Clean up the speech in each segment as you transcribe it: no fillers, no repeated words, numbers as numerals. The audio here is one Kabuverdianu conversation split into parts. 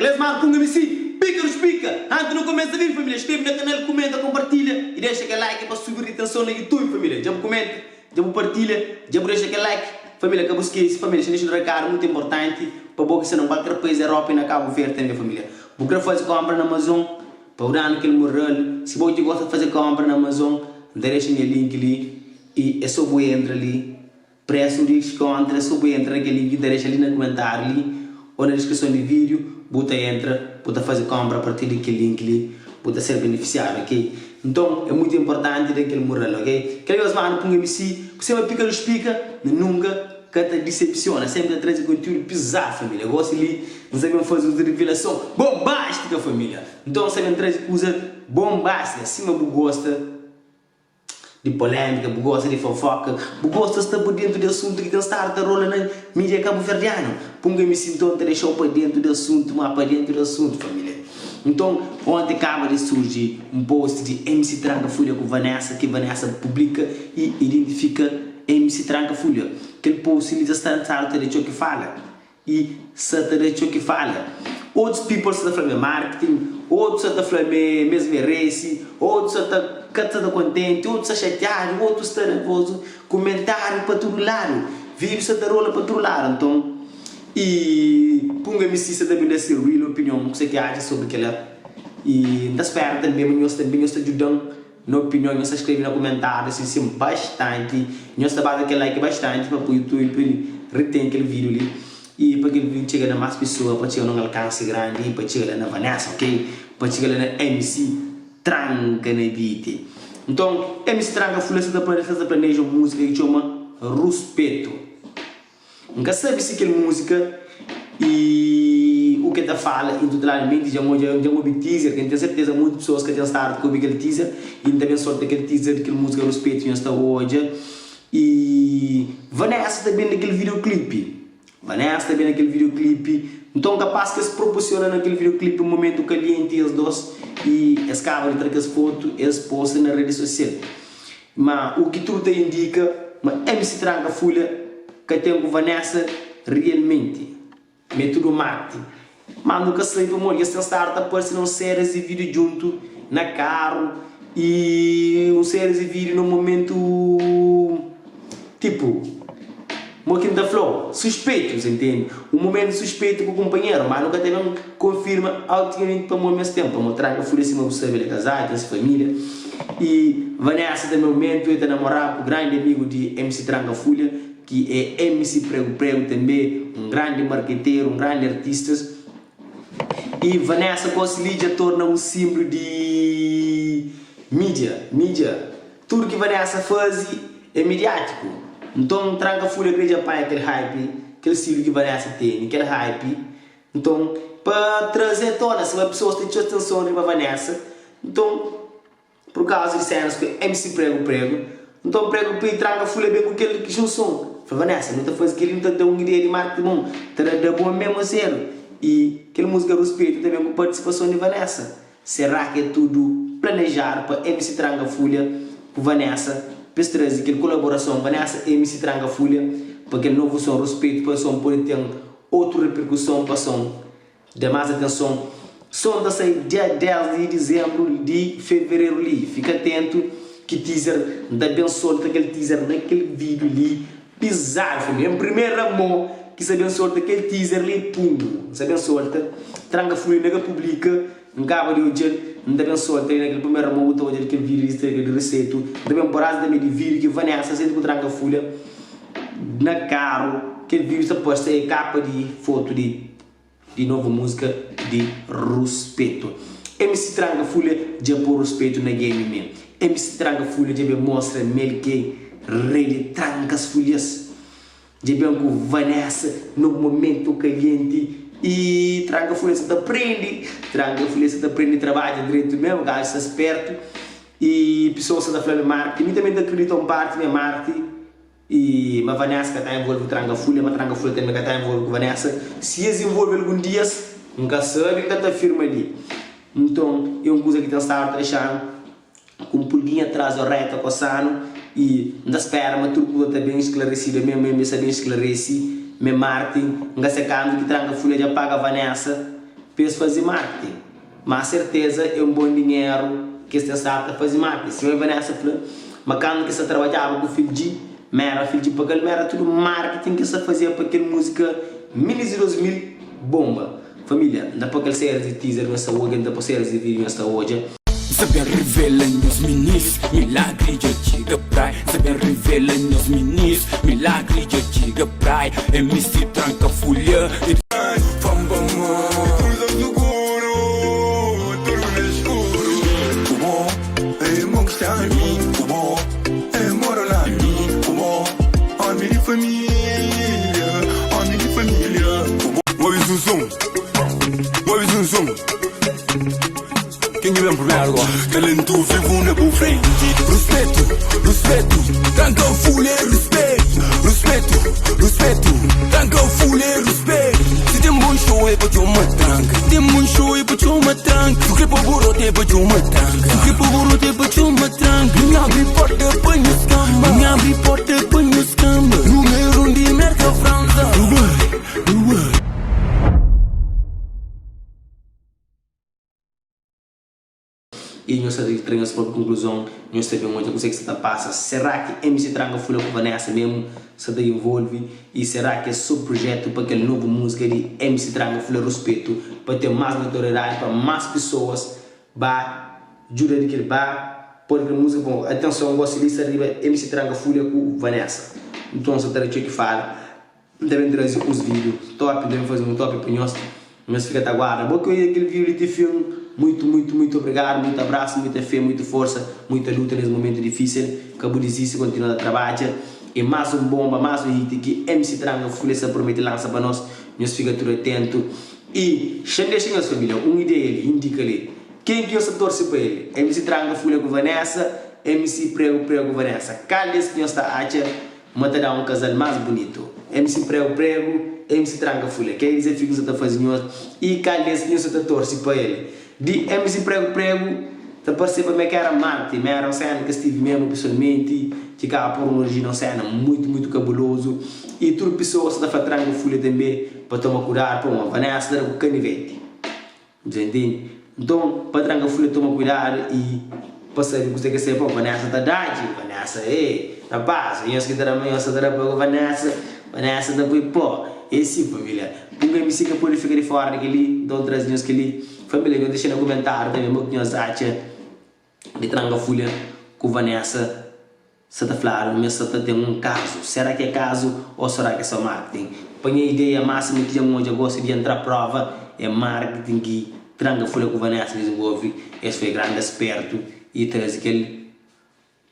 Kles manu Punga MC, pika dus pika! Antis nu kumesa vídiu família, skrebe na kanal, kumenta, konpartilha i dexa kel like pa subi ritenson na YouTube família. Dja bu kumenta, dja bu partilha, dja bu dexa kel like família. Ka bu skese família, xa dexa un rekadu mutu inportanti pa bo ki sta na kualker país Europa i na Kabu Verdi tanbe família. Bu kre faze konpra na Amazon pa bu danu kel mural, si bo ki gosta faze konpra na Amazon, N ta dexa nha link li i é so bu entra li. Presu di diskontra, so bu entra na kel link ki N ta dexa li na kumentariu li o na diskrison di vídiu, bu ta entra, bu ta faze konpra a partir di kel link li, bu ta ser benefisiadu, ok? Nton, é mutu inportanti da kel mural, ok? Kel nhos manu pun MC ku sema pika dus pika, mi nunka ka ta disepsiona, senpri ta traze kontiúdu pizadu família. Gosi li N sa ben faze uns revelason bonbástika família. Nton N sa ben traze kuza bonbástika sima bu gosta. Di polémika, bu gosta di fofoka, bu gosta sta pa dentu di asuntu ki ten stadu ta rola na mídia kabuverdianu. Punga MC nton ta dexa-u pa dentu di asuntu, má pa dentu di asuntu família. Nton, onti kaba di surji un post di MC Tranka Fulha ku Vanessa ki Vanessa publika i identifika MC Tranka Fulha. Kel post li dja sta stadu ta dexa-u ki fala. I sa ta da txeu ki fala. Otus people sa ta fla ma é marketing, otus sa ta fla ma é mes merese, otus sa ta ka sa ta kontenti, otus sta xatiadu, otus sta nervozu, kumentariu pa tudu ladu, vídiu sa ta rola pa tudu ladu. Nton, i Punga MC sa ta ben da se real opinion, kuse ki atxa sobri kela. I N ta spera tanbe ma nhos tanbe nhos ta djuda-m. Na opinion nhos ta skrebe na kumentariu sin sin bastanti nhos ta baza kel like bastanti pa pui youtube pa retén kel video li i pa kel video txega na mas pessoa pa txega na un alkansi grandi i pa txega la na Vanessa ok pa txega la na MC Tranka na beat nton MC Tranka fula sa ta planeja un musika ki txoma Ruspetu. N ka sabe si kel múzika i u ke ta fala intotalamenti dja N odja dja N obi teaser ke N ten serteza monti pesoas ka ten stadu ka obi kel teaser i N ta ben solta kel teaser di kel múzika Ruspetu nhos ta odja i Vanessa ta ben na kel videoclipe Vanessa ta ben na kel videoclipe nton kapas ki es proporsiona na kel videoclipe un momentu kalienti es dos i es kaba di tra kes fotu es posta na redi sosial. Ma u ki tudu ta indika ma MC Tranka Fulha ka ten ku Vanessa rialmenti, ma é tudu marti. Mas nu ka sabe pamodi es ten stadu ta parse na un series di video djuntu na karu i un series di video na un momentu tipu Mo ki N ta fla-u, suspeitu, sa ntende? Un momentu suspeitu ku kunpanheru, má nu ka ta ben konfirma autimamenti pamodi mes ten, pamodi Tranka Fulha sima bu sabe el é kazadu, ten se família. I Vanessa tanbe momentu el ta namoraba ku grandi amigu di MC Tranka Fulha ki é MC Pregu Pregu tanbe, un grandi marketeru, un grandi artistas. I Vanessa gosi li dja torna un sinblu di mídia, mídia. Tudu ki Vanessa fazi é midiátiku. Nton Tranka Fulha kre dja panha kel hype, kel stilu ki Vanessa teni, kel hype. Nton pa traze a tona sima pesoas ten txeu atenson riba Vanessa. Nton pur kauza di senas ku MC Prego Prego, nton Prego pidi Tranka Fulha ben ku kel junson. Fla Vanessa nu ta fazi kel li nu ta da un ideia di marketing bon, ta da da bo memu seru. I kel musika Ruspetu ta ben ku partisipason di Vanessa. Será ki é tudu planejadu pa MC Tranka Fulha ku Vanessa pa es traze kel kolaborason Vanessa MC Tranka Fulha pa kel novu son Ruspetu pa son pode ten otu reperkuson pa son da más atenson Son ta sai dia 10 di dizembru di fevereru li fika atentu ki teaser N ta ben solta kel teaser na kel vídiu li Pizadu família Em primera mo ki sa ben solta kel teaser li pum N sa ben solta Tranka fulha inda ka publika N kaba di odjal N ta ben solta li na kel primera mo bu ta odjal kel video di kel di risetu N ta ben porazi tanbe di video ki Vanessa senta ku Tranka fulha na karu kel video sta parse e kapa di fotu di Di novu múzika di ruspetu. MC Tranka Fulha dja po ruspetu na game me. MC Tranka Fulha dja ben mostra mel ke rei di trankas fulhas. Dja ben ku Vanessa no momento kalienti i Tranka Fulha sa ta prendi. Tranka Fulha sa ta prendi trabadja dretu mesmu, gaju sta spertu i pesoas sa ta fla me Marti. Mi tanbe nta kridita un parti me Marti. I ma Vanessa ka ta envolve ku Tranka Fulha, ma Tranka Fulha tanbe ka ta envolve ku Vanessa. Si es envolve algun dias, N ka sabe, N ka ta afirma li. Nton, é un kuza ki ten stadu ta dexa-nu ku un pulguinha tras di oréia ta kosa-nu i N ta spera ma tudu kuza ta ben sklaresidu. Ami N sta ben sklaresi, me Martin, N ka se kantu ki Tranka Fulha dja paga Vanessa. pa es faze marketing. Ma serteza é un bon dinheru ki es ten stadu ta faze marketing. Sima Vanessa fla ma kandu ki es ta trabadjaba ku Phil G, ma era Phil G pa kel, ma era tudu marketing ki es ta fazia pa kel múzika minis di 2000 bomba. Família, N ta poi kel séries di teaser nhos ta odja, N ta poi séries di vídeo nhos ta odja. N sa ben revela nhos minis, milagri dja txiga prai. N sa ben revela nhos minis, milagri dja txiga prai. MC tranka fulha e. Obi zum zum, obi zum zum. Ken ki ben primeru go? Talentu vivu na bu frenti. Ruspetu, ruspetu, tranka fulha é ruspetu. Ruspetu, ruspetu, tranka fulha é ruspetu. Si ten bon show é pa txoma tranka. Si ten bon show é pa txoma tranka. Su kre pa bu rota é pa txoma tranka. Su kre pa bu rota é pa txoma tranka. N abri porta pa nhos kamba. N abri porta pa nhos kamba. Numeru un di Merka, Fransa. Dubai. I nhos ta tra nhos propi konkluzon, nhos ta ben odja kuzê ki sta ta pasa. Será ki MC Tranka Fula ku Vanessa mesmu sta ta involve? I será ki é so projetu pa kel novu múzika di MC Tranka Fula Ruspetu pa ten más notoriedadi pa más pesoas ba djuda di kel ba pode kel múzika? Bon, atenson gosi li sta riba MC Tranka Fulha ku Vanessa. Nton sa ta da txeu ki fala. N ta ben traze uns vídeo top, N ta ben faze un top pa nhos, nhos fika ta guarda. Bo ki odja kel vídeo li ti fin, muitu, muitu, muitu obrigadu, muitu abrasu, muita fé, muitu forsa, muita luta nes momentu difísil. Ka bu dizisti, kontinua ta trabadja. E más un bonba, más un hit ki MC Tranka Fulha sta promete lansa pa nos. Nhos fika tudu atentu. I xa N dexa nhos família un ideia li, un dika li. Ken ki nhos ta torse pa el? MC Tranka Fulha ku Vanessa, MC Prego Prego ku Vanessa. Kal des ki nhos ta atxa Ma ta da um casal mas bunito. MC prego prego, MC tranka fulha. Kel desafio ki nu sa ta faze nhos e kal des ki nhos sa ta torse pa el. Di MC prego prego ta parseba me ki era Marte, me era un sena ki stive mesmo pesoalmenti, ki kaba por un origina un sena muito muito kabulozu e tudu pesoa sa ta fla tranka fulha tambe pa toma kudadu pamodi Vanessa ta da ku kaniveti. Dja intende? Nton, pa tranka fulha toma kuidadu i pa sabe kuzê ki é sai. Vanessa ta dadji, Vanessa ê rapaz, nhos ki ta da ma nhos sa ta da pa Vanessa, Vanessa ta poi pó. É si família. Un MC ka pode fika di fora di kel-li, nton traze nhos kel-li. Família, nhos dexa na kumentáriu tanbê mo ki nhos atxa di tranka fulha ku Vanessa. Sa ta fladu ma es sa ta ten un kazu. Sera ki é kazu ô sera ki é só marketing? Pa nha ideia, másimu ki dja N odja gosi di entra prova é marketing ki Tranka Fulha ku Vanessa dizenvolve. Es foi grandi aspertu i traze kel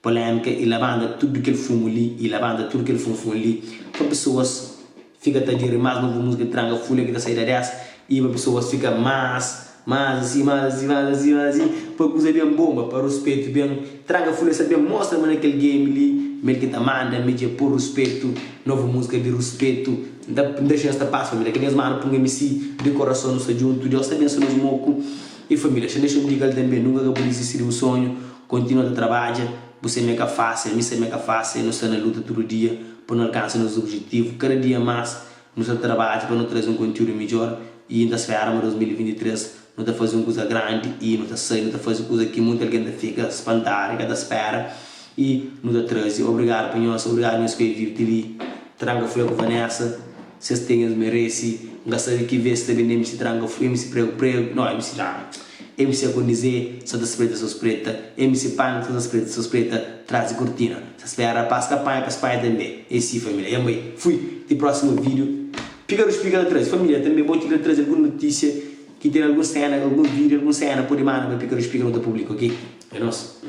polémika i labanta tudu kel fumu li i labanta tudu kel funfun li pa pesoas fika ta adiri más novu múzika di Tranka Fulha ki ta sai da 10 i pa pesoas fika más Más asi, más asi, más asi, más asi Pa kuza ben bonba, pa ruspetu ben Tranka fulha sa ben mostra ma na kel game li M'el ki ta manda, mi dja pô ruspetu Novu múzika di ruspetu N ta N ta xinti ta pasa família Kel nhas manu pun MC Di korason nu sta djuntu Deus ta bensa nos moku I família Xa dexa-m diga-l tanbe Nunka ka bu dizisti di bu sonhu Kontinua ta trabadja Bu sa m'é ka fásil, mi sa m'é ka fásil Nu sta na luta tudu dia Pa nu alkansa nos objetivu Kada dia más Nu sta trabadja pa nu traze un kontiúdu midjór i N ta spera ma 2023 nu ta faze un kuza grandi i nu ta sai, nu ta faze kuza ki munti algen ta fika spantadu i ka ta spera i nu ta traze. Obrigadu pa nhos, obrigadu nhos ku e vive li. Tranka Fulha ku Vanessa, ses ten es merese. N ka sabe ki ves ta ben MC Tranka Fulha, MC Pregu Pregu, no MC Tranka, MC Akondize sa ta spreta so spreta, MC Punk sa ta spreta so spreta tras di kortina. Sa spera rapaz ka panha pa es panha tanbe. É si família. Nha mãe. Fui. Ti próximo vídeo. Pika dos pika ta traze. Família tanbe bo ti ta traze algun notícia ki ten algun cena, algun vídeo, algun cena pode manda pa pika dos pika nu ta publica ok. É nos.